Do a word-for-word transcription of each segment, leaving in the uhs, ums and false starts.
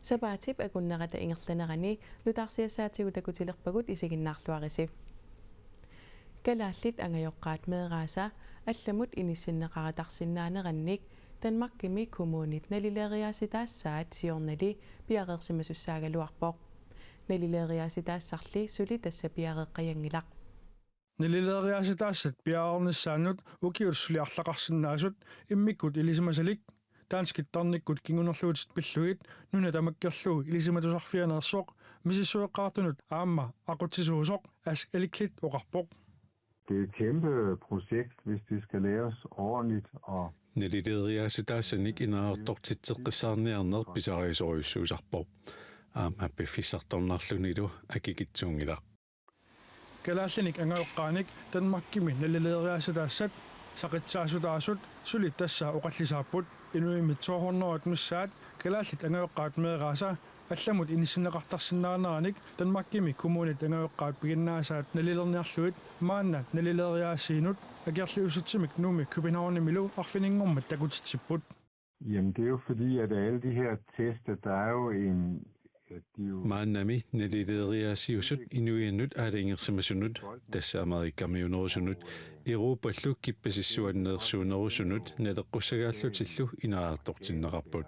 Sapaatip akunnerata ingerlanerani nutaarsiassaatigut takutilerpagut, isiginnaarluarisi. Kalaallit angajoqqaat meeraasa allamut inissinneqartarsinnaanerannik Danmarkimi kommunit nalileeriaasitaassaat siornali piareersimasussaagaluarpoq. Nalileeriaasitaassarli suli tassa piareeqqajanngilaq. Nalileeriaasitaassat piareernissaannut ukiut suli arlaqarsinnaasut immikkut ilisimasalik danskit tarnikkut kingunerluutit pillugit nuna tamakkerlugu ilisimatusarfianeersoq misissueqqaartunut aamma aqutsisuusoq Ask Elklit oqarpoq. Det er et kæmpe projekt, hvis det skal laves ordentligt og Nalileeriaasitaassanik ineriartortitseqqissaarniarneq pisariusorujussuusarpoq. Aamma piffissartornarlunilu akikitsuunngilaq. Kalaallinik angajoqqaanik Danmarkimi nalileeriaasitaassat saqitsaasutaasut suli tassa oqallisaapput. Inuimmi to hundrede missaat kalaallit angajoqqaat meeraasa allamut inissinneqartarsinnaaneranik Danmarkimi kommunit angajoqqaat piginnaasaat nalilerniarlugit maanna nalileeriaasiinut akerliussutsimik Nuummi Københavnimilu arfininngormat takutitsipput. Jamen, det er jo fordi, at alle de her tester, der er jo en... at de er jo Maannami nalileeriaasiusut inuiannut aalajangersimasunut, tassa Amerikamiunerusunut, Europallu kippasissuanneersuunerusunut naleqqussagaallutillu ineriartortinneqarput.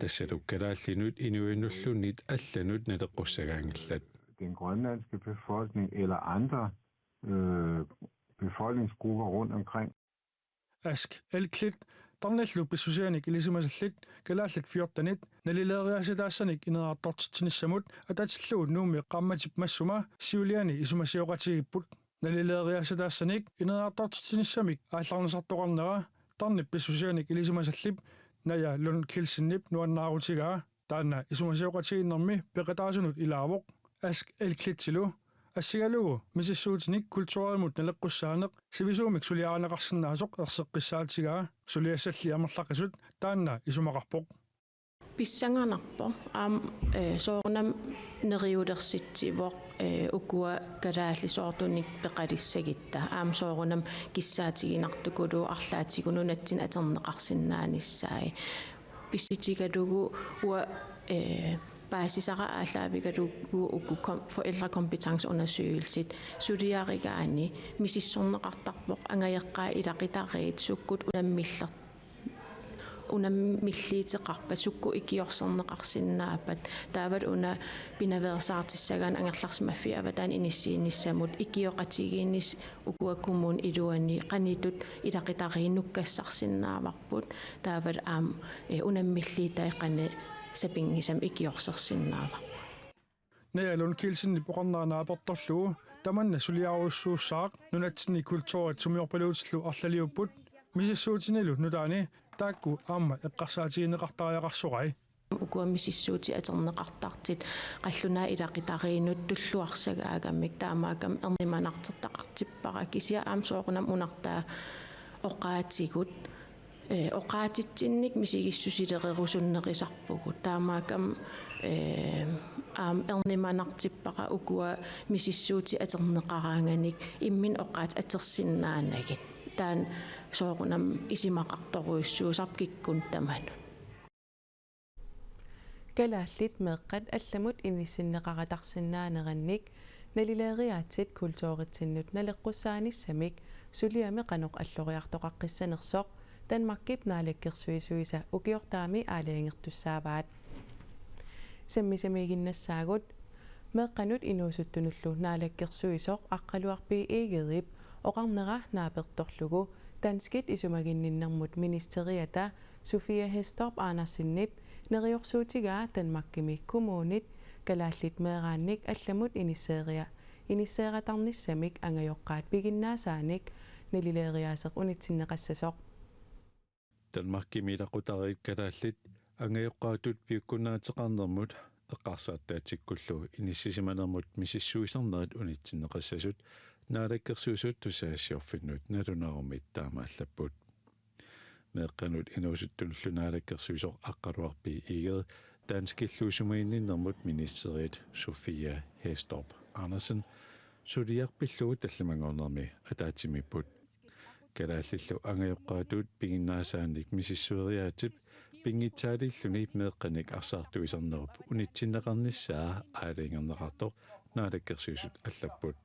Tassalu kalaallinut inuiannulluunniit allanut naleqqussagaanngillat. Den grønlandske befolkning eller andre øh, befolkningsgrupper rundt omkring. Ask Elklit tarnillu pissusianik ilisimasallit kalaallit fjortenit nalileeriaasitaassanik ineriartortitsinissamut atatillugu Nuummi qaammatip massuma siuliani isumasioqatigiipput. Nalileeriaasitaassanik ineriartortitsinissamik aallarnisartoqarnera tarnip pissusianik ilisimasallip Naja Lund Kielsenip nuannaarutigaa. Taanna isumasioqatigiinnermi peqataasunut ilaavoq. Ask Elklitilu assigalugu misissuutinik kulturimut naleqqussaaneq sivisuumik suliarineqarsinnaasoq erseqqissaatigaa. Suliassalli amerlaqisut taanna isumaqarpoq. Pissanganarpoq aamma, eh, soorunami neriulersitsivoq, eh, ukua kalaallisoortunik peqalissagitta. Aamma soorunami kissaatiginartukuluuvoq arlaatigut nunatsinni atorneqarsinnaanissaat. Pissutigalugu uanga, eh, paasisara aallaavigalugu uku kom-, forældrekompetenceundersøgelsit suliarigaanni misissorneqartarpoq angajoqqaat ilaqutariit sukkut unammiller-, unammilliuteqarpat, sukkut ikiorserneqarsinnaappat, taavalu una pinaveersaartissagaanni angerlarsimaffiup avataani inissiinissamut ikioqatigiinneq ukua kommunip iluani qanoq ittut ilaqutariit nukkassarsinnaavarput, taavalu aamma, eh, unammilliutai qanoq sapinngisamik ikiorsersinnaavarput. Naja Lund Kielsenip oqarnera naapertorlugu tamanna suliarujussuussaaq nunatsinni kulturit sumiorpaluutillu arlaliupput, misissuutinilu nutaani taakku aamma eqqarsaatigineqartariaqarsorai. Ukua misissuutit atorneqartartut qallunaat ilaqutariinnut tulluarsagaagamik, taamaakkami ernumanartortaqartippara, kisianni aamma soorunami unartaa oqaatigut, eh, oqaatitsinnik misigissusilererusunnerusarpugut. Taamaakkami, eh, aamma ernumanartippara ukua misissuutit atorneqaraanganik imminnut oqaatsit atorsinnaanagit. Taanna soorunami isumaqartorujussuusarpoq kikkunnut tamanut. Kalaallit meeqqat allamut inissinneqartarsinnaanerannik nalileeriaatsit kulturitsinnut naleqqussaanissamik suliami qanoq alloriartoqaqqissanersoq Danmarkip naalakkersuisuisa ukiortaami aalajangertussaavaat. Sammisamiiginnassaagut, meeqqanut inuusuttunullu naalakkersuisoq Aqqaluaq B. Egedep oqarnera naapertorlugu danskit isumaginninnermut ministeriata Sofie Hæstorp Andersenip neriorsuutigaa Danmarkimi kommunit kalaallit meeraannik allamut inisseeria-, inisseeratarnissamik angajoqqaat piginnaasaanik nalileeriaaseq unitsinneqassasoq. Danmarkimi ilaqutariit kalaallit angajoqqaatut piukkunnaateqarnermut eqqarsaattaatsikkullu inissisimanermut misissuisarnerit unitsinneqassasut Naalakkersuisut tusagassiorfinnut nalunaarumit taamaallapput. Meeqqanut inuusuttunullu naalakkersuisoq Aqqaluaq B. Egede danskillu isumaginninnermut ministeriat Sofie Hæstorp Andersen suliaq pillugu tallimanngornermi ataatsimiipput. Kalaallillu angajoqqaatut piginnaasaanik misissueriaatsip pinngitsaaliilluni meeqqanik arsaartuisarnerup unitsinneqarnissaa aalajangerneqartoq Naalakkersuisut allapput.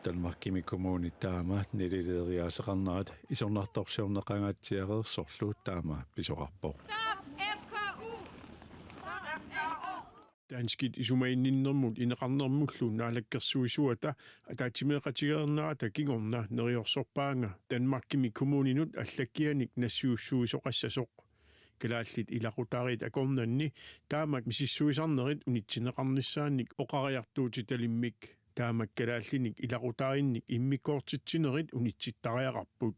Danmarkimi kommunit taama naliliiaasaqarnerat isornartorsiorneqangaatsiareersorlu taama pisoqarpoq. Danskit isumaginninnermut ineqarnermullu naalakkersuisuata ataatsimeeqatigeernerata kingorna neriorsorpaanga Danmarkimi kommuninut allakkianik nassiussuisoqassasoq. Kalaallit ilaqutariit akornanni taamak misissuisarnerit unitsinneqarnissaannik oqariartuutitalimmik. Taamak kalaallinik ilaqutariinnik immikkoortitsinerit unitsittariaqarput.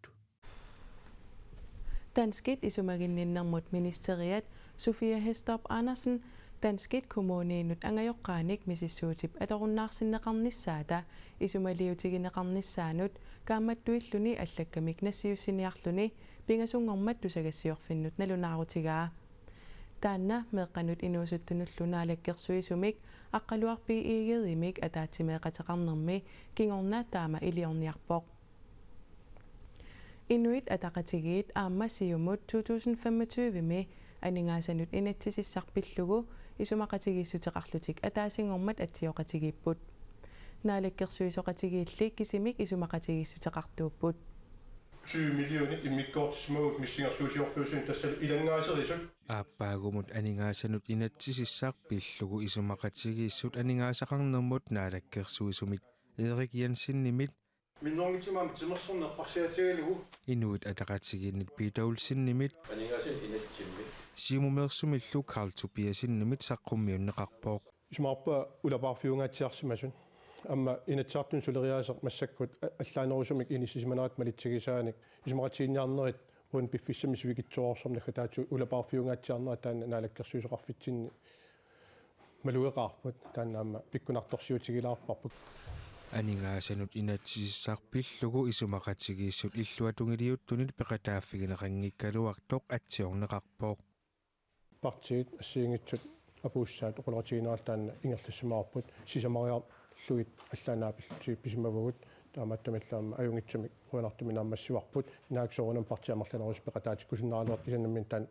Danskit isumaginninnermut ministeriat Sofie Hestorp Andersen danskit kommuniinut angajoqqaanik misissuutip atorunnaarsinneqarnissaata isumaliutigineqarnissaanut kaammattuilluni allakkamik nassiussiniarluni pingasunngormat tusagassiorfinnut nalunaarutigaa. Taanna meeqqanut inuusuttunullu naalakkersuisumik Aqqaluaq B. Egedemik ataatsimeeqateqarnermi kingorna taama iliorniarpoq. Inuit Ataqatigiit aamma Siumut to tusind femogtyve-mi aningaasanut inatsisissaq pillugu isumaqatigiissuteqarlutik ataasinngormat atsioqatigiipput. Naalakkersuisoqatigiilli kisimik isumaqatigiissuteqartuupput. Tyve millionit immikkoortissimavugut missingersuusiorfiusunit tassalu ilanngaaserisut. Aappaagumut aningaasanut inatsisissaq pillugu isumaqatigiissut aningaasaqarnermut naalakkersuisumit Erik Jensenimit Minnerunngitsumik aamma timersorneq eqqarsaatigalugu Inuit Ataqatigiinnit Peter Olsenimit Aningaasanut inatsimmik Siumumeersumillu Karl Tobiassenimit saqqummiunneqarpoq. Isumaqarpunga ulapaarfiungaatsiarsimasut. Aamma Inatsisartuni suleriaaseq massakkut a-, allaanerusumik inissisimanerat malitsigisaanik isumaqatiginninniarnerit uani piffissami sivikitsoorsuarmi naggataatigut ulapaarfiungaatsiarnerat taanna naalakkersuisoqarfitsinni malugeqaarput, taanna aamma pikkunartorsiutigilaarparput. Aningaasanut inatsisissaq pillugu isumaqatigiissut illuatungiliuttunit peqataaffigineqanngikkaluartoq atsiorneqarpoq. Partiit assigiinngitsut apuussaat oqaloqatigiinnerat taanna ingerlassimavarput, sisamariarlugit allaat naapillutik pisimavagut, taamaattumillu aamma ajunngitsumik qujanartumik naammassivarput, naak soorunami partiit amerlanerusoq peqataatikkusunnaaraluartoq, kisianni nammineq taanna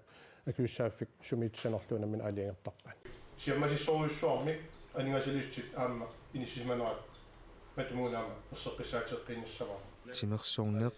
akisussaaffik sumiitsusanerlugu nammineq aalajangertarpaat. Siammasissorujussuarmik aningaasaliissutit aamma inissisimanerat matumuuna aamma erseqqissaateeqqiinnassavarput. Timersorneq,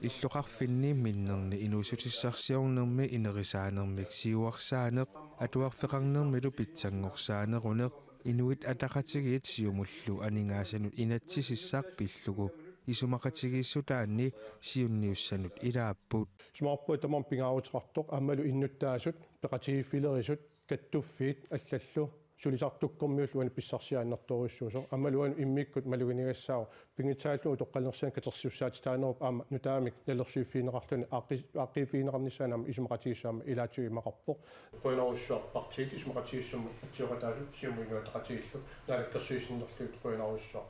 illoqarfinni minnerni inuussutissarsiornermi inerisaanermik siuarsaaneq, atuarfeqarnermilu pitsanngorsaaneruneq, Inuit Ataqatigiit Siumullu aningaasanut inatsisissaq pillugu isumaqatigiissutaanni siunniussanut ilaapput. Isumaqarpunga tamarmik pingaaruteqartoq aammalu innuttaasut, peqatigiiffilerisut, kattuffiit allallu, sulisartukkormiullu uani pissarsiaq annertoorujussuusoq, aammalu uani immikkut maluginiagassaavoq, pinngitsaaliilluni utoqqalinersianik katersisussaatitaanerup aamma nutaamik nalilersuiffigineqarluni aaqqis-, aaqqiiffigineqarnissaanut aamma isumaqatigiissut aamma ilaatigimaqarpoq. Qujanarujussuaq partiit isumaqatigiissummut atsioqataasut Siumut Inuit Ataqatigiillu naalakkersuisinnerlugit qujanarujussuaq.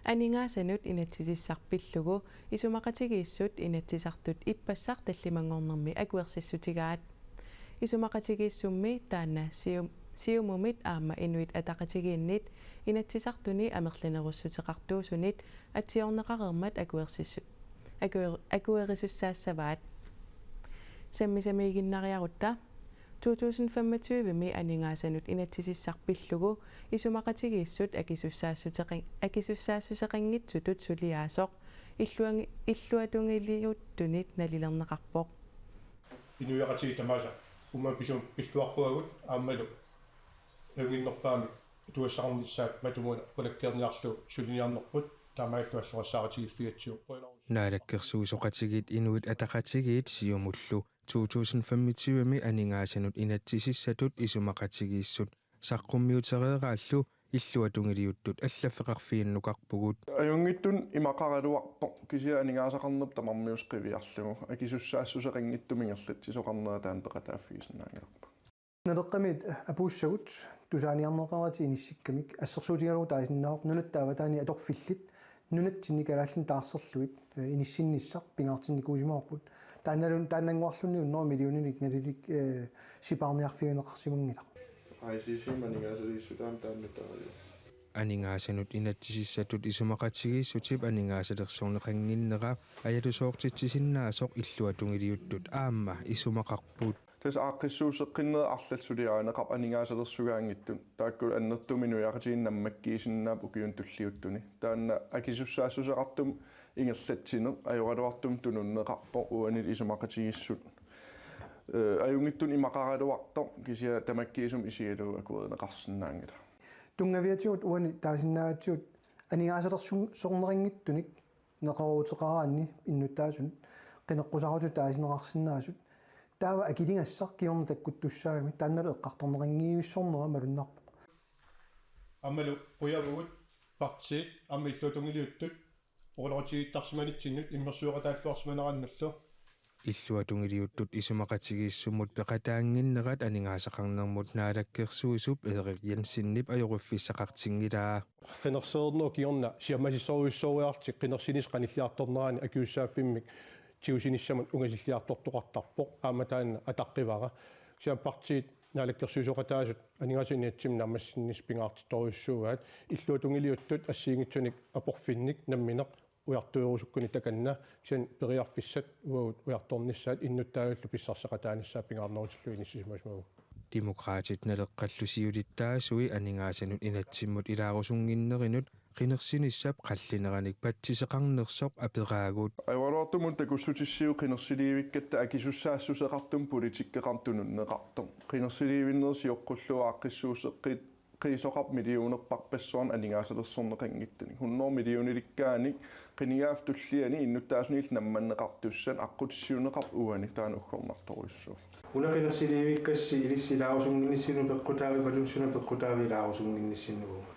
Aningaasanut inatsisissaq pillugu isumaqatigiissut Inatsisartut ippassaq tallimanngornermi akuersissutigaat. Isumaqatigiissummi taanna Sium-, Siumumit aamma Inuit Ataqatigiinnit Inatsisartuni amerlanerussuteqartuusunit atsiorneqareermat akuersissu-, akuer-, akuerisussaassavaat. Sammisamiiginnariarutta to tusind femogtyve-mi aningaasanut inatsisissaq pillugu isumaqatigiissut akisussaassuteqan-, akisussaassuseqanngitsutut suliaasoq illuangi-, illuatungiliuttunit nalilerneqarpoq. Inuiaqatigiit tamaasa uuma pisumik pilluarpugut aammalu ajunnginnerpaamik atugassaqarnissaat matumuuna qulakkeerniarlugu suliniarnerput taamaalilluta alloqassaarutigiiffigatsigu. Qujanarujussuaq. Naalakkersuisoqatigiit Inuit Ataqatigiit Siumullu to tusind femogtyve-mi aningaasanut inatsisissatut isumaqatigiissut saqqummiutereeraallu illuatungiliuttut allaffeqarfiginnukarpugut. Ajunngitsunik imaqaraluarpoq kisianni aningaasaqarnerput tamarmiusoq qiviarlugu akisussaassuseqanngitsumik ingerlatsisoqarnera taanna peqataaffigisinnaanngilarput. Naleqqami apuussagut tusaaniarneqaratik inissikkamik assersuutigalugu taasinnaavarput nunatta avataani atorfillit nunatsinni kalaallinut taarserlugit, eh, inissinnissaq pingaartinnikuusimavarput. Taannalu-, taannannguarluunniit hundrede millioninik nalilik, eh, sipaarniarfigineqarsimanngilaq. I C C-mi aningaasaliissutaami taanna taajuk. Aningaasanut inatsisissatut isumaqatigiissutip aningaasalersorneqannginnera ajalusoortitsisinnaasoq illuatungiliuttut aamma isumaqarput. Tassa aaqqissuusseqqinneq arlallit suliarineqarput aningaasalersugaanngitsut. Taakkulu annertuumik nuiaqatigiinni nammakkiisinnaapput ukiuni tulliuttuni. Taanna akisussaassuseqartumik ingerlatsineq ajoraluartumik tununneqarpoq uanili isumaqatigiissut. Eh, ajunngitsunik imaqaraluartoq kisianni tamakkiisumik isigalugu akuerineqarsinnaanngilaq. Tunngaviatigut uani taasinnaagatsigu aningaasalersorneqanngitsunik neqerooruteqaraanni innuttaasunut qineqqusaarutitut taasineqarsinnaasut. Taava akiligassaq kingorna takkuttussaagami taannalu eqqartorneqanngivissornera malunnarpoq. Aammalu qujavugut partiit aamma illuatungiliuttut oqaloqatigiittarsimanitsinnut immersueqataalluarsimanerannullu. Illuatungiliuttut isumaqatigiissummut peqataannginnerat aningaasaqarnermut naalakkersuisup Erik Jensenip ajoriffissaqartinngilaa. Qinersereernerup kingorna siammasissorujussuariarlutik qinersinissaq qanilliartornerani akisussaaffimmik tigusinissamut ungasilliartortoqartarpoq, aamma taanna ataqqivara. Kisianni partiit naalakkersuisooqataasut aningaasanut inatsimmut naammassinnissaq pingaartittorujussuugaat, illuatungiliuttut assigiinngitsunik aporfinnik nammineq ujartuerusukkunik takanna, kisianni periarfissat uagut ujartornissaat innuttaasut pissarseqataanissaat pingaarnerutillugu inissisimasimavagut. Demokraatit Naleqqallu siulittaasui aningaasanut inatsimmut ilaarusunnginnerinut qinersinissap qallineranik patsiseqarnersoq aperaagut. Ajoraluartumik takussutissiivoq qinersiliivikkatta akisussaassuseqartumik politikkeqarneq tununneqartoq. Qinersiliivinnerit sioqqullugu aaqqissuusseqqit- qiisoqarpoq millionerpassuarnik aningaasalersorneqanngitsunik. Hundrede millionilikkaanik qinigaaffik tulliani innuttaasunillu nammanneqartussat aqqutissiuunneqarpoq uani, taanna uggornartorujussuuvoq. Una qinersiliivikkassi ilissi ilaarusunnginnissinnut peqqutaavipalun suna peqqutaavi ilaarusunnginnissinnut uuma?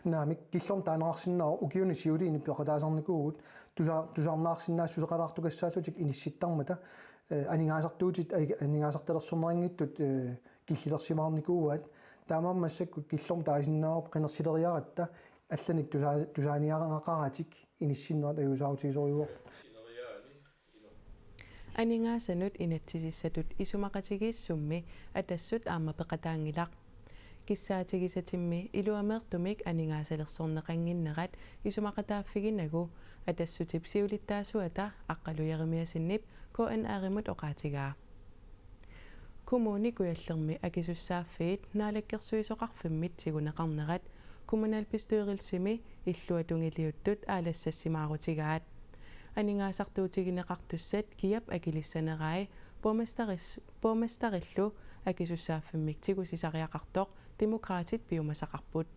Naamik, killormut taaneqarsinnaavoq, ukiuni siuliini peqataasarnikuuvugut tusa-, tusarnaarsinnaassuseqalaartukassaallutik inissittarmata, eh, aningaasartuutit, ai-, aningaasartalersorneqanngitsut, eh, killilersimaarnikuuaat. Taamaammat massakkut killormut taasinnaavarput qinersileriaratta allanik tusa-, tusaaniaraqaratik inissinnerat ajuusaarutigisorujussuuarput. Aningaasanut inatsisissatut isumaqatigiissummi Atassut aamma peqataanngilaq. Kissaatigisatimmi iluameertumik aningaasalersorneqannginnerat isumaqataaffiginagu Atassutip siulittaasuata Aqqalu Jeremiassenip K N R-imut oqaatigaa. Kommune Kujallermi akisussaaffiit naalakkersuisoqarfimmit tiguneqarnerat kommunalbestyrelsimi illuatungiliuttut aalassassimaarutigaat. Aningaasartuutigineqartussat kiap akilissanerai borgmesteris-, borgmesterillu akisussaaffimmik tigusisariaqartoq Demokraatit piumasaqarput.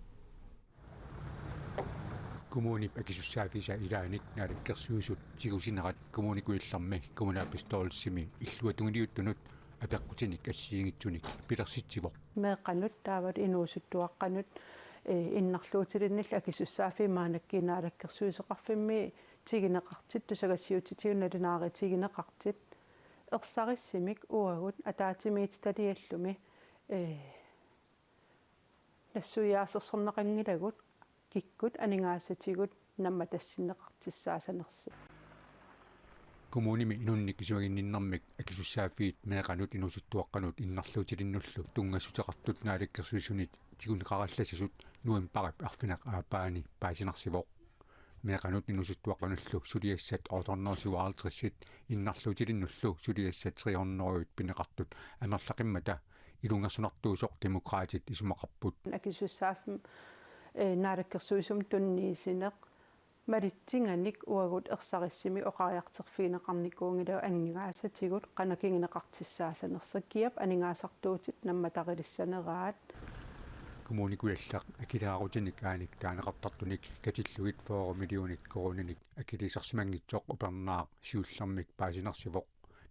Kommunip akisussaaffiisa ilaannik naalakkersuisut tigusinerat Kommune Kujallermi kommunalbestyrelsimi illuatungiliuttunut apeqqutinik assigiinngitsunik pilersitsivoq. Meeqqanut taavalu inuusuttuaqqanut, eh, innarluutilinnillu akisussaaffiit maannakkut naalakkersuisoqarfimmi tiguneqartut, tusagassiuutitigut nalunaarutigineqartut ersarissumik uagut ataatsimiititaliallumi, eh, nassuiaasersorneqanngilagut kikkut aningaasatigut nammatassinneqartussaasanersut. Kommunimi inunnik isumaginninnermik akisussaaffiit meeqqanut inuusuttuaqqanut innarluutilinnullu tunngassuteqartut naalakkersuisunit tiguneqarallassasut novembarip arfineq-aappaani paasinarsivoq. Meeqqanut inuusuttuaqqanullu suliassat otte hundrede syvoghalvtreds innarluutilinnullu suliassat tre hundrede pineqartut amerlaqimmata ilungersunartuusoq Demokraatit isumaqarput. Akisussaaffimmi, eh, naalakkersuisumut tunniussineq malitsinganik uagut ersarissumik oqariartorfigineqarnikuunngilagut aningaasatigut qanoq kinguneqartussaasanersut, kiap aningaasartuutit nammatarilissaneraat. Kommune Kujalleq akilaarutinik aanik taaneqartartunik katillugit fyrre millionit koruuninik akiliisarsimanngitsoq upernaaq siullermik paasinarsivoq.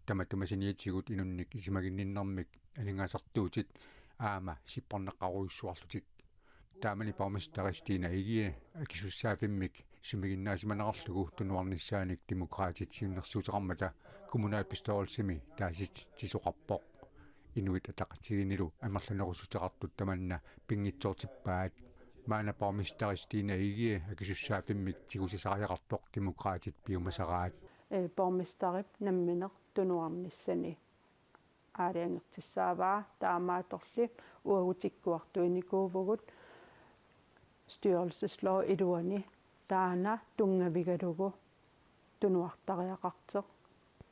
Tamatuma saniatigut inunnik isumaginninnermik aningaasartuutit aamma sipporneqarujussuarlutik. Taamani borgmesteri Stine Egede akisussaaffimmik sumiginnaasimanerarlugu tunuarnissaanik Demokraatit siunnersuuteqarmata kommunalbestyrelsimi taasititsisoqarpoq. Inuit Ataqatigiinnilu amerlanerussuteqartut tamanna pinngitsoortippaat. Maanna borgmesteri Stine Egede akisussaaffimmik tigusisariaqartoq Demokraatit piumasaraat. Eh, borgmesterip nammineq tunuarnissani aalajangertussaavaa, taamaattorli uagut tikkuartuinikuuvugut styrelselovip iluani taanna tunngavigalugu tunuartariaqartoq,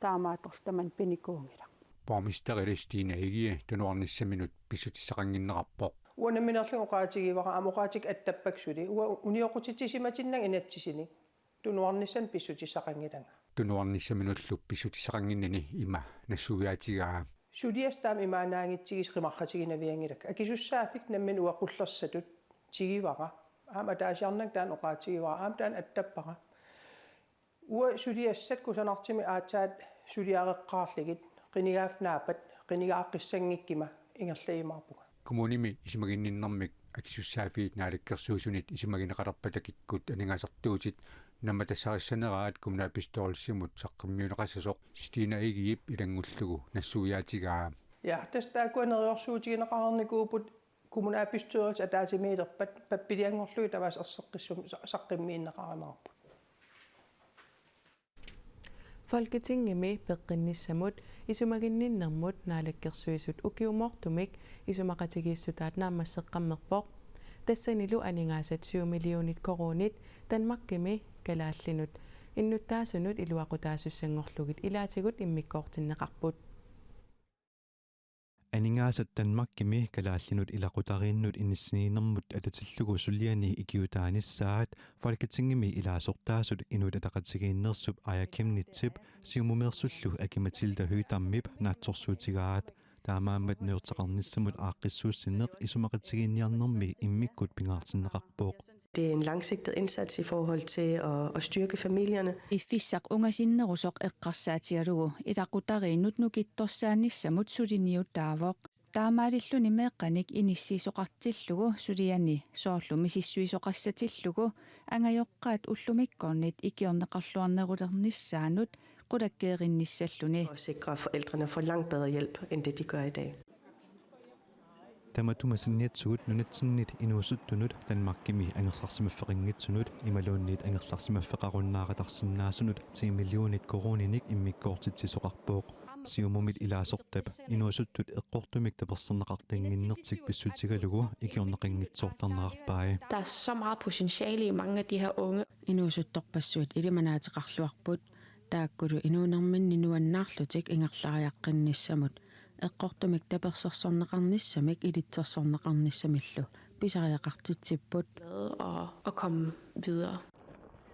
taamaattorli tamanna pinikuunngilaq. Borgmesterili Stine Egede tunuarnissaminut pissutissaqannginnerarpoq. Uanga nammineerlunga oqaatigivara aamma oqaatikkut attappakka suli. Uanga unioqqutitsisimatinnanga inatsisinik. Tunuarnissamut pissutissaqanngilanga. Tunuarnissaminullu pissutissaqannginnani ima nassuiaatigaa. Suliassat taama imaannaanngitsigisi qimarratiginavianngilakka. Akisussaaffik nammineq uanga qullersatut tigivara. Aamma ataasiarnanga taanna oqaatigivara. Aamma taanna attappara. Uanga suliassat kusanartumik aatsaat suliareqqaarlugit, qinigaaffik naappat, qinigaaqqissanngikkuma ingerlajumaarpunga. Kommunimi isumaginninnermik akisussaaffiit Naalakkersuisunit isumagineqalerpata kikkut aningaasartuutit nammatassarissaneraat kommunalbestyrelsimut saqqummiunneqassasoq Stine Egedep ilanngullugu nassuiaatigaa. Ja, tassa taakkua neriorsuutigineqareernikuupput kommunalbestyrelsi ataatsimiilerpat pappilianngorlugit tamaasa erseqqissumik sa-, saqqummiunneqarumaarput. Folketingimi peqqinnissamut isumaginninnermut Naalakkersuisut ukiumoortumik isumaqatigiissutaat naammasseqqammerpoq. Tassanilu aningaasat syv millionit koruunit Danmarkimi kalaallinut innuttaasunut iluaqutaasussanngorlugit ilaatigut immikkoortinneqarput. Aningaasat Danmarkimi kalaallinut ilaqutariinnut inissiniinnermut atatillugu suliani ikiuutaanissaat Folketingimi ilaasortaasut Inuit Ataqatigiinneersup Aaja Chemnitzip Siumumeersullu Aki-Matilda Høegh-Damip naatsorsuutigaat. Taamaammat nuutseqarnissamut aaqqissuussinneq isumaqatigiinniarnermi immikkut pingaartinneqarpoq. Det er en langsigtet indsats i forhold til at, at styrke familierne. Piffissaq ungasinnerusoq eqqarsaatigalugu ilaqutariinnut nukittorsaanissamut suliniutaavoq. Taamaalilluni meeqqanik inissiisoqartillugu suliani soorlu misissuisoqassatillugu angajoqqaat ullumikkornit ikiorneqarluarnerulernissaannut qulakkeerinnissalluni. For at sikre, at forældrene får langt bedre hjælp, end det de gør i dag. Tamatuma sinniatsugut nunatsinnit inuusuttunut Danmarkimi angerlarsimaffeqanngitsunut imaluunniit angerlarsimaffeqarunnaarataarsinnaasunut ti millionit koruuninik immikkoortitsisoqarpoq. Siumumit ilaasortap inuusuttut eqqortumik taperserneqartannginnertik pissutigalugu ikiorneqanngitsoortarnerarpai. Der er så meget potentiale i mange af de her unge. Inuusuttorpassuit ilimanaateqarluarput, taakkulu inuunerminni nuannaarlutik ingerlariaqqinnissamut, eqqortumik tapersersorneqarnissamik ilitsersorneqarnissamillu pisariaqartitsipput. Med og, og komme videre.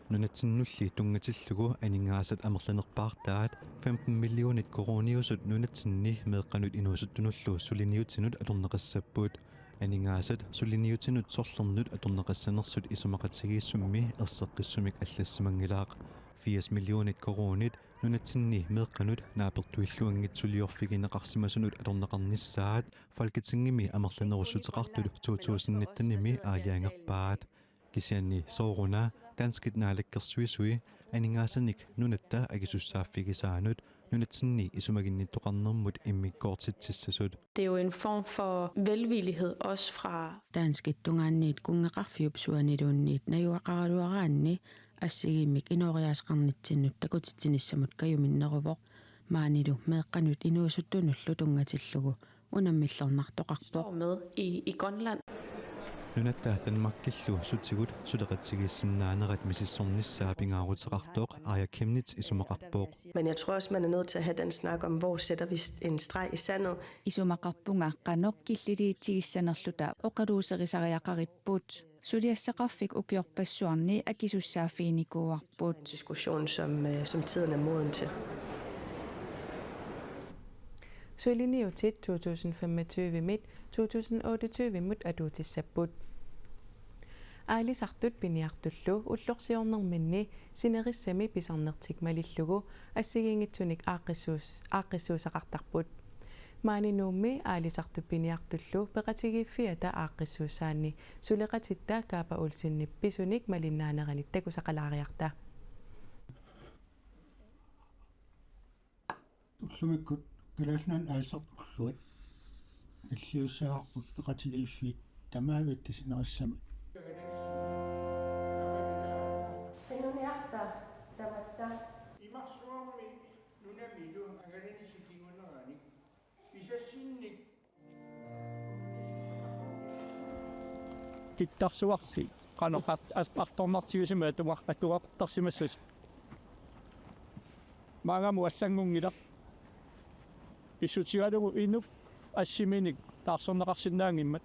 Nunatsinnulli tunngatillugu aningaasat amerlanerpaartaat femten millionit koruuniusut nunatsinni meeqqanut inuusuttunullu suliniutinut atorneqassapput. Aningaasat suliniutinut sorlernut atorneqassanersut isumaqatigiissummi erseqqissumik allassimanngilaq. Firs millionit koruunit nunatsinni meeqqanut naapertuilluanngit suliorfigineqarsimasunut atorneqarnissaat Folketingimi amerlanerussuteqartut to tusind nittenimi aalajangerpaat. Kisianni sooruna danskit naalakkersuisui aningaasanik nunatta akisussaaffigisaanut nunatsinni isumaginnittoqarnermut immikkoortitsissasut. Det er jo en form for velvillighed også fra. Danskit tungaanniit kunngeqarfiup suaniluunniit najugaqaraluaraanni assigiimmik inooriaaseqarnitsinnut takutitsinissamut kajuminneruvoq. Maanilu meeqqanut inuusuttunullu tunngatillugu unammillernartoqarpoq. Står med i, i Grønland. Nunatta Danmarkillu sutigut suleqatigiissinnaanerat misissornissaa pingaaruteqartoq Aaja Chemnitz isumaqarpoq. Men jeg tror også, man er nødt til at have den snak om, hvor sætter vi en streg i sandet. Isumaqarpunga qanoq killiliitsigissanerluta oqaluuserisariaqaripput. Suliassaqarfik ukiorpassuarni akisussaaffiginikuuarput. En diskussion, som, øh, som tiden er moden til. Suliniutit to tusind femogtyve-mit to tusind otteogtyve-mut atuutissapput. Aalisartut piniartullu ullorsiornerminni sinerissami pisarnertik malillugu assigiinngitsunik aaqqissuus-, aaqqissuussaqartarput. Maani Nuummi aalisartut piniartullu peqatigiiffiata aaqqissuussaanni suleqatitta Kaapa Olsenip pisunik malinnaaneranit takusaqalaariarta. Ullumikkut Kalaallit Nunaanni aalisartut ulluit. Illiussavarput peqatigiiffiit tamaavitta sinerissami. Qinuniarta tamatta. Imarsuarmi nunamilu angalani sikingunerani pisassinnik. Tittarsuarli qanoq art-, as-, artornartigisumik atuar-, atuartarsimassasut. Maannamut allanngunngilaq. Pissutigalugu inuk assiminik taarserneqarsinnaanngimmat.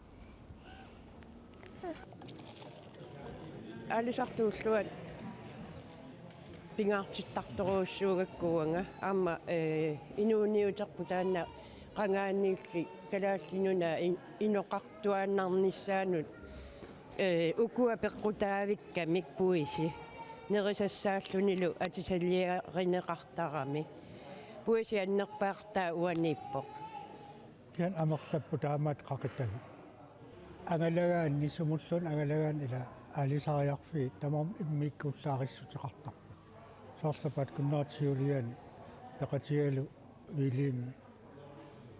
Aalisartuulluat pingaartittartorujussuugakku uanga aamma, eh, inuuniuterput taanna qangaaniilli Kalaallit Nunaat in-, inoqartuaannarnissaanut, eh, ukua peqqutaavikkamik puisi nerisassaallunilu atisaliarineqartarami. Puisi annerpaartaa uaniippoq. Kisianni amerlapput taamaat qaqitavit. Angalagaanni sumulluunniit angalagaanni ila aalisariarfiit tamarmik immiikkuullarissuteqartarput. Soorlu Paatkunnerata siuliani peqatigalugu Viilimi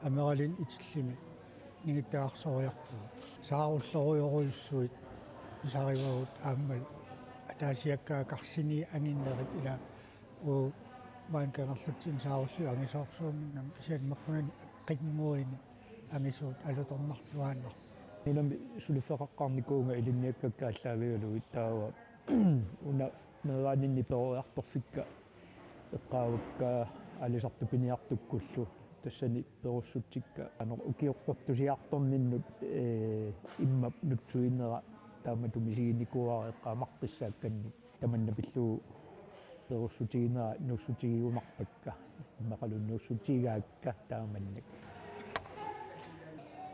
ameralini itillimi ningittagarsoriarpugut. Saarullorujorujussuit pisarivagut aammalu ataasiakkaat karsinii anginnerit ila uagut maani Kangerlutsinni saarulliit angisoorsuarninnami kisianni meeqqanani qinnguini angisuut alutornartuaannarput. Nunami suliffeqaqqaarnikuuvunga ilinniakkakka aallaavigalugit taava una meeraaninni peroriartorfikka eqqaavakka aalisartut piniartukkullu tassani perussutsikka. Ano ukioqqortusiartorninnut, eh, immap nutsuinera taamatut misiginikuuara eqqaamaqqissaakkannik. Tamanna pillugu perussutiginera nuussutigiumaarpakka. Immaqalu nuussutigaakka taamannak.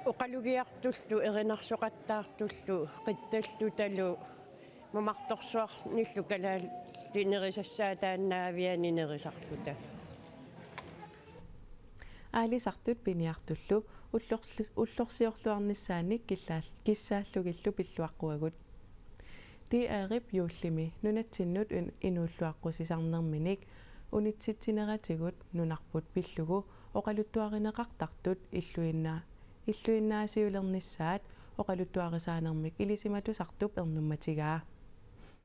Oqalugiartullu, erinarsoqattaartullu, qittallutalu, mamartorsuarnillu kalaallit nerisassaataannaavianik nerisarluta. Aalisartut piniartullu ullorlu-, ullorsiorluarnissaannik killaal-, kissaallugillu pilluaqquagut. D R-ip juullimi nunatsinnut in-, inuulluaqqusisarnerminik unitsitsineratigut nunarput pillugu oqaluttuarineqartartut illuinna-, illuinnaasiulernissaat oqaluttuarisaanermik ilisimatusartup ernummatigaa.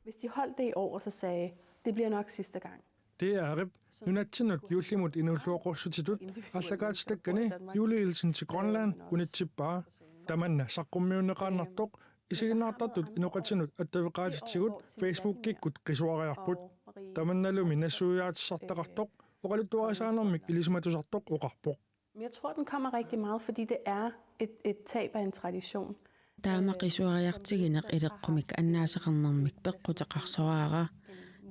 Hvis de holdt det i år og så sagde, det bliver nok sidste gang. D R-ip nunatsinnut juullimut inuulluaqqussutitut aallakaatitakkani Julie Hilsen til Grønland unitsippaa. Tamanna saqqummiunneqaannartoq isiginnaartartut inoqatinut attaveqaatitsigut Facebookikkut qisuariarput. Tamannalumi nassuiaatissartaqartoq oqaluttuarisaanermik ilisimatusartoq oqarpoq. Men jeg tror, den kommer rigtig meget, fordi det er et, et tab af en tradition. Taama qisuariartigineq ileqqumik annaasaqarnermik peqquteqarsoraara.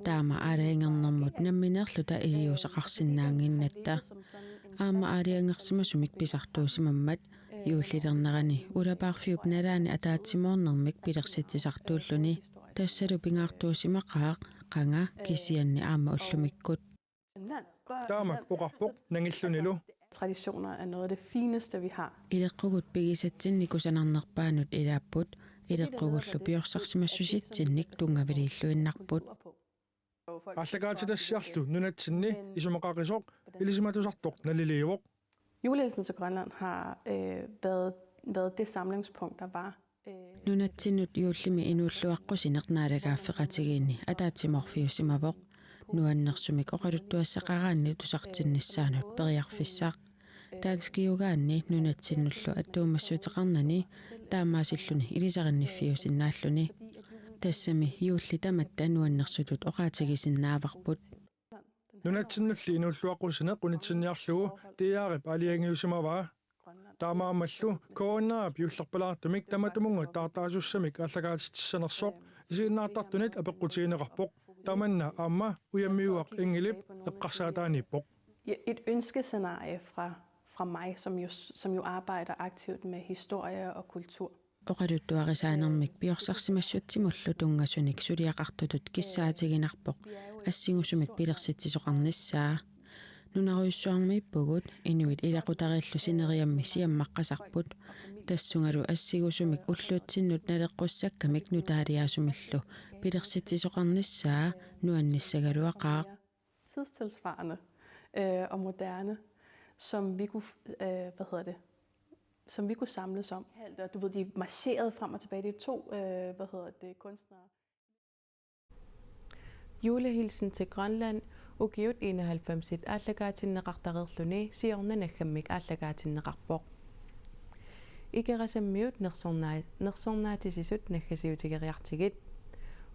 Taama aalajangernermut nammineerluta iliuuseqarsinnaannginnatta. Aamma aalajangersimasumik pisartuusimammat juullilernerani ulapaarfiup nalaani ataatsimoornermik pilersitsisartuulluni. Tassalu pingaartuusimaqaaq qanga kisianni aamma ullumikkut. Taamak oqarpoq nangillunilu. Traditioner er noget af det fineste, vi har. Ileqqugut pigisatsinnik kusanarnerpaanut ilaapput, ileqqugullu piorsarsimassusitsinnik tunngaviliilluinnarput. Aallakaatitassiarlu nunatsinni isumaqaqisoq ilisimatusartoq naliliivoq. Julehilsen til Grønland har, øh, været, været det samlingspunkt, der var. Nunatsinnut juullimi inuulluaqqusineq naalagaaffeqatigiinni ataatsimoorfiusimavoq, nuannersumik oqaluttuassaqaraanni tusartinnissaanut periarfissaq. Danskiugaanni nunatsinnullu attuumassuteqarnani taamaasilluni ilisarinniffiusinnaalluni. Tassami juulli tamatta nuannersutut oqaatigisinnaavarput. Nunatsinnulli inuulluaqqusineq unitsinniarlugu D R-ip aalajangiusimavaa. Taamaammallu K N R-ip juullerpalaartumik tamatumunnga taartaasussamik aallakaatitissanersoq isiginnaartartunit apeqqutigineqarpoq. Tamanna aamma Ujammiuaq Engelip eqqarsaataaniippoq. Et ønskescenarie fra, fra mig, som jo, som jo arbejder aktivt med historie og kultur. Oqaluttuarisaanermik piorsarsimassutsimullu tunngasunik suliaqartutut kissaatiginarpoq assingusumik pilersitsisoqarnissaa. Nunarujussuarmiippugut, inuit ilaqutariillu sineriammi siammaqqasarput. Tassungalu assingusumik ullutsinnut naleqqussakkamik nutaaliaasumillu pilersitsisoqarnissaa nuannissagaluaqaaq. Tidstilsvarende, øh, og moderne, som vi kunne, øh, hvad hedder det, som vi kunne samles om. Og du ved, de marcherede frem og tilbage. Det er to, øh, hvad hedder det, kunstnere. Julehilsen til Grønland ukiut enoghalvfemsit aallakaatinneqartareerluni siorna naggammik aallakaatinneqarpoq. Ikerasammiut nersornaa-, nersornaatisisut naggasiutigeriartigit.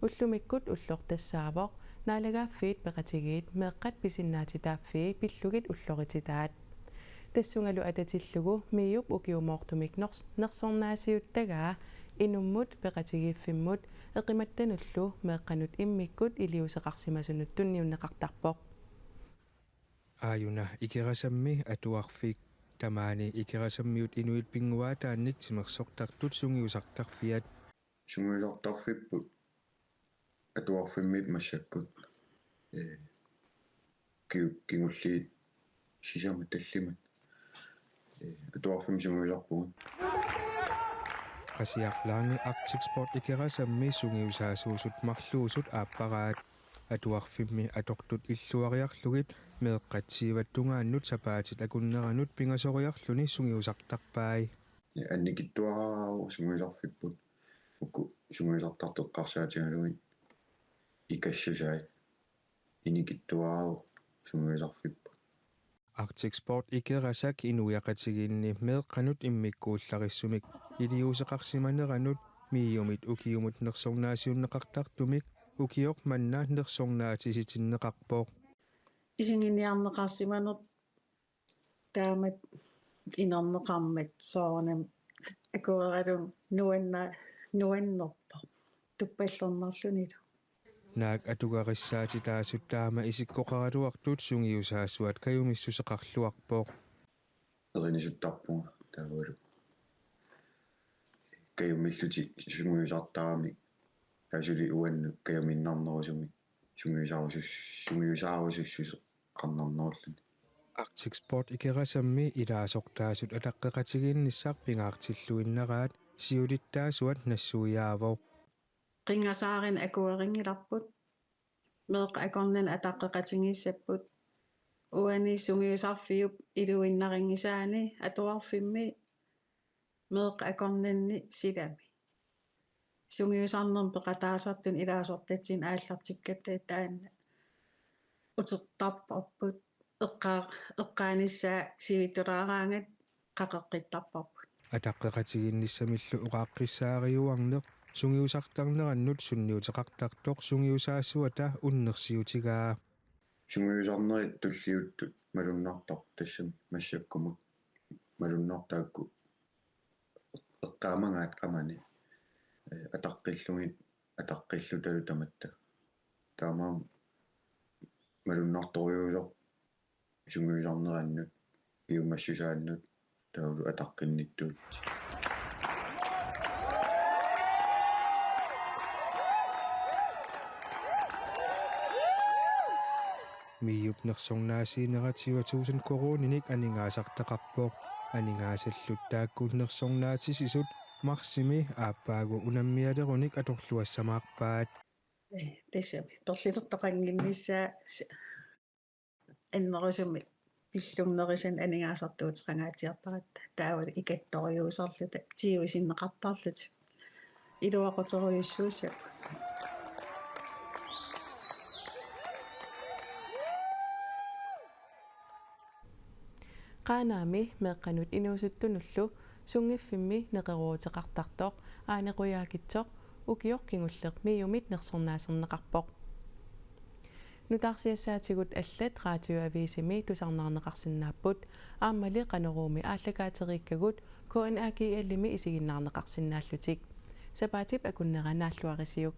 Ullumikkut ullortassaavoq, naalagaaffiit peqatigiit meeqqat pisinnaatitaaffii pillugit ullorititaat. Tassungalu atatillugu MIO-p ukiumoortumik ners-, nersornaasiuttagaa inummut peqatigiiffimmut eqimattanullu meeqqanut immikkut iliuuseqarsimasunut tunniunneqartarpoq. Aajuna Ikerasammi atuarfik. Tamaani Ikerasammiut inuit pinnguaataannik timersortartut sungiusartarfiat. Sungiusartarfipput atuarfimmiit massakkut. Ee, ki-, kingulliit sisamat tallimat. Ee, atuarfimmi sungiusarpugut. Qasiaq Lange Arctic Sport Ikerasammi sungiusaasuusut marluusut aapparaat. Atuarfimmi atortut illuariarlugit meeqqat siuattungaannut sapaatit akunneranut pingasoriarluni sungiusartarpai. Annikitsuaraavoq sungiusarfipput. Uku sungiusartartut eqqarsaatigalugit ikassusai. Inikitsuaraavoq sungiusarfipput. Arctic Sport Ikerasak inuiaqatigiinni meeqqanut immikkuullarissumik iliuuseqarsimaneranut MIO-mit ukiumut nersornaasiunneqartartumik ukioq manna nersornaatisitinneqarpoq. Isiginniarneqarsimaneq taamak inerneqarmat soorunami akueralunga nuanna-, nuannerpoq tuppallernarlunilu. Naak atugarissaatitaasut taama isikkoqaraluartut sungiusaasuat kajumissuseqarluarpoq. Erinisuttarpunga taavalu kajumillutik sungiusartaramik taava suli uannut kajuminnarnerusumik sungiusaarusus-, sungiusaarusussuseqarnarnerulluni. Arctic Sport Ikerasammi ilaasortaasut ataqqeqatigiinnissaq pingaartilluinnaraat siulittaasuat nassuiaavoq. Qinngasaarina akuerinngilarput. Meeqqat akornanni ataqqeqatigiissapput. Uani sungiusarfiup iluinnarinngisaani atuarfimmi meeqqat akornanni silami. Sungiusarnermi peqataasartuni ilaasortatsinni aallartikkatta taanna utertarparput. Eqqaa-, eqqaanissaa sivitsulaaraangat qaqeqqittarparput. Ataqqeqatigiinnissamillu oqaaqqissaariuarneq sungiusartarnerannut sunniuteqartartoq sungiusaasuata unnersiutigaa. Sungiusarnerit tulliuttut malunnartarput tassami massakkumut. Malunnartarput eqqaamagaat qamani, ee, ataqqillugit, ataqqillutalu tamatta. Taamaammat malunnartorujuusoq sungiusarnerannut, piumassusaannut, taavalu ataqqinnittut. MIO-p nersornaasiinera tyve tusind koruuninik aningaasartaqarpoq. Aningaasallu taakku nersornaatisisut marsimi aappaagu unammialerunik atorluassamaarpaat. Ee, tassami perlilertoqannginnissaa s-, annerusumik pillunnerusumik aningaasartuuteqangaatsiarparatta taavalu ikattorujuusarluta tyve sinneqartarluta. Iluaquterujussuussapput. Qaanaami meeqqanut inuusuttunullu sunngiffimmi neqerooruteqartartoq Aane Qujaukitsoq ukioq kingulleq MIO-mit nersornaaserneqarpoq. Nutaarsiassaatigut allat Radioavisimi tusarnaarneqarsinnaapput, aammali Qanoruumi aallakaateriikkagut K N A G L-imi isiginnaarneqarsinnaallutik. Sapaatip akunnera naalluarisiuk.